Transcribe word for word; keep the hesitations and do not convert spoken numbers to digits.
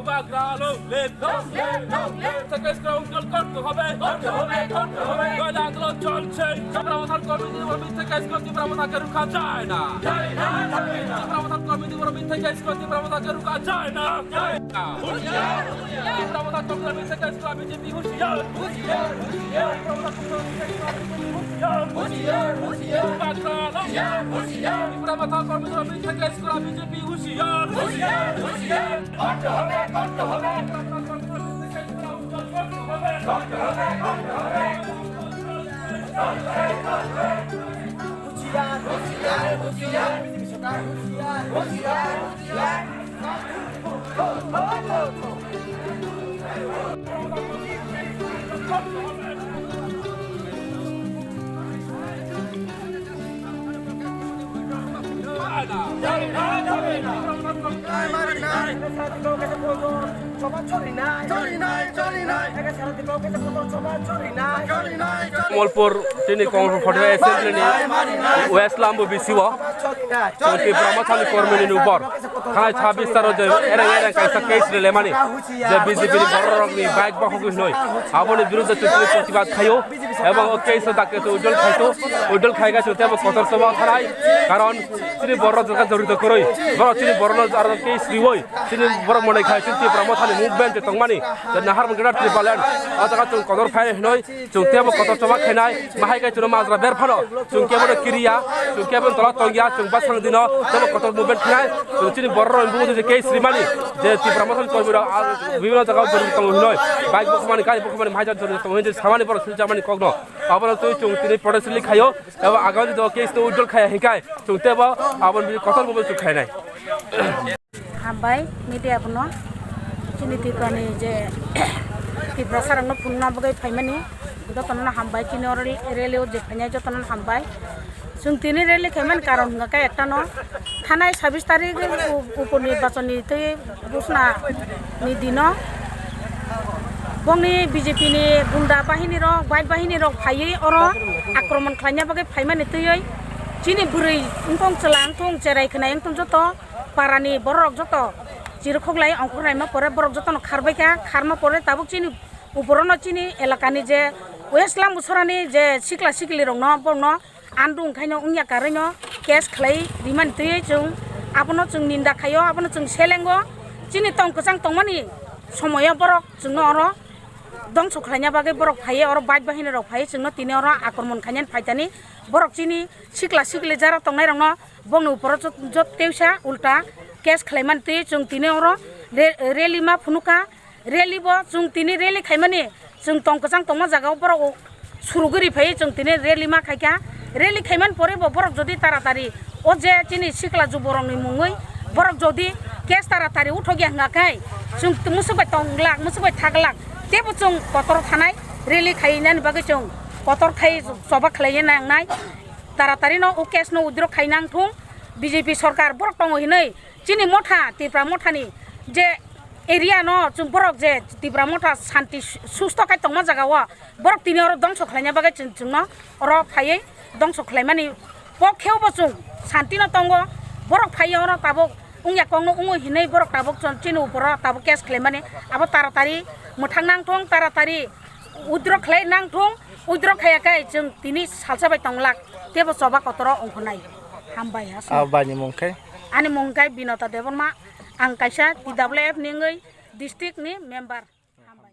বাগড়া long live, long live, long live। থেকে স্কুল উজ্জ্বল করতে হবে, করতে হবে, করতে হবে। নইলে আন্দোলন চলছে। তীব্র মথার কর্মীদের উপর মিথ্যে কেস করে তীব্র মথাকে রুখা যায় না। যায় না, যায় না। তীব্র মথার কর্মীদের উপর মিথ্যে কেস করে তীব্র মথাকে রুখা যায় না। যায় না। হুঁশিয়ার, হুঁশিয়ার। তীব্র মথার কর্মীদের মিথ্যে কেস করে বিজেপি হুঁশিয়ার, হুঁশিয়ার, হুঁশিয়ার। তীব্র মথার কর্মীদের মিথ্যে কেস করে বিজেপি হুঁশিয়ার, হুঁশিয়ার, হুঁশিয়ার। তীব্র মথার কর্মীদের মিথ্যে কেস করে বিজেপি হুঁশিয়ার, হুঁশিয়ার, হুঁশিয়ার। করতে হবে, করতে হবে। Molpur tini Congress forty-five Assembly ni West Lambu B C o chwng Tipra Mothani kormini ni upor thanai sabis taro je ereng ereng kaisa case rwlaimani je B J P ni borok rokni bike bokhogwi hinwi aboni biruddhe chwng tini protibad khaio. Ebo o case o dakti to ujol khaito, ujol khaiga chwng tebo kotor choba thanai, karon chini borok jora jorito kwrwi, borok chini borokno aro case riwi chini borok monai khai chini Tipra Mothani movement je tongmani je Naharmoni Greater Tipraland o jaga chwng kotor phai hinwi chwng tebo kotor choba khainai, mahai kai chwngno majra ber phano chwng kebo no kiriya, chwng kebo no tola tongya, chwng basang dino tebo kotor movement khainai, chwng chini borok rokni bugo je case rimani je Tipra Mothani kormi rok bibhinno jaga jorito tongo hinwi, bike bokhomani, gari bokhomani, mahai jani jorito tongo hinwi samani borok silchamani kokno. Abono twi chwng tini protest rally khaio, abo agami do case no withdraw khaya hinkai chwng tebo aboni kotor bo chwng khainai. Hambai media bono chini Tripura ni je Tiprasa rokno phunukna bagwi phaimani jotono hambai, chini o rally o je phainai jotono hambai. Chwng tini rally khaimani karon hwnkha khe ektano thanai sabis tarik u-, upo nirbachon ni twi Busna ni dino bongni B J P ni gunda bahini rok, bike bahini rok phaiwi oro akromon khlaina bagwi phaimani twiwi chini bwrwi wngkong chwla wngthung cherai khwnai wngthung joto para ni borok rok joto chirikhok lai ongkhor naima pore borok jotono kharbai kha, kharma pore tabuk chini uporono chini elaka ni je West Lambuchara ni je sikla sikli rokno borokno Andung khaino wngya karwino case khlai rimani twiwi chwng abono chwng ninda khaio, abono chwng selengo. Chini tong kwchang tongmani somoyo borok chwngno oro dongso khlaina bagwi borok phaiwi oro bike bahini rok phaiwi chwngno tini oro akromon khainani phaitani borok chini sikla sikli jara tongnairokno bongni uporo jot, jot tewsa ulta case khlaimani twiwi chwng tini oro re-, rally ma phunukha. Rally bo chwng tini rally khaimani, chwng tong kwchang tongma jaga o borok surugwi ri phaiwi chwng tini rally ma khaikha. Rally khaimani pore bo borok jodi taratari o je chini sikla juborokni mungwi borok jodi case taratari uthokya hwnkha khai chwng t-, musuk bai tong glak, musuk bai thak glak, teibo chwng kotor thanai rally khainani bagwi chwng kotor khai choba khlaina nangnai. Taratari no o case no withdraw khai nang thung, B J P sorkar borok tongo hinwi chini motha, Tipra mothani je area no chwng borok je Tipra motha santi su-, susto khai tongma jaga o borok tini oro dongso khlaina bagwi chwng, chwngno oro phaiwi dongso khlaimani pokheo bo chwng santi no tongo. Borok phaiwi oro tabuk wngya kokno wngwi hinwi borok tabuk chwng chini uporo tabuk case khlaimani abo taratari mwthang nang thung, taratari withdraw khlai nang thung, withdraw khaiya khai chwng tini salsa bai tong lak teibo choba kotoro ongkhornai. Hambai ha. Abo bai ni mung khe? Ani mung khe Binota Debbarma, ang kaisa T W F ni wngwi district ni member. Hambai.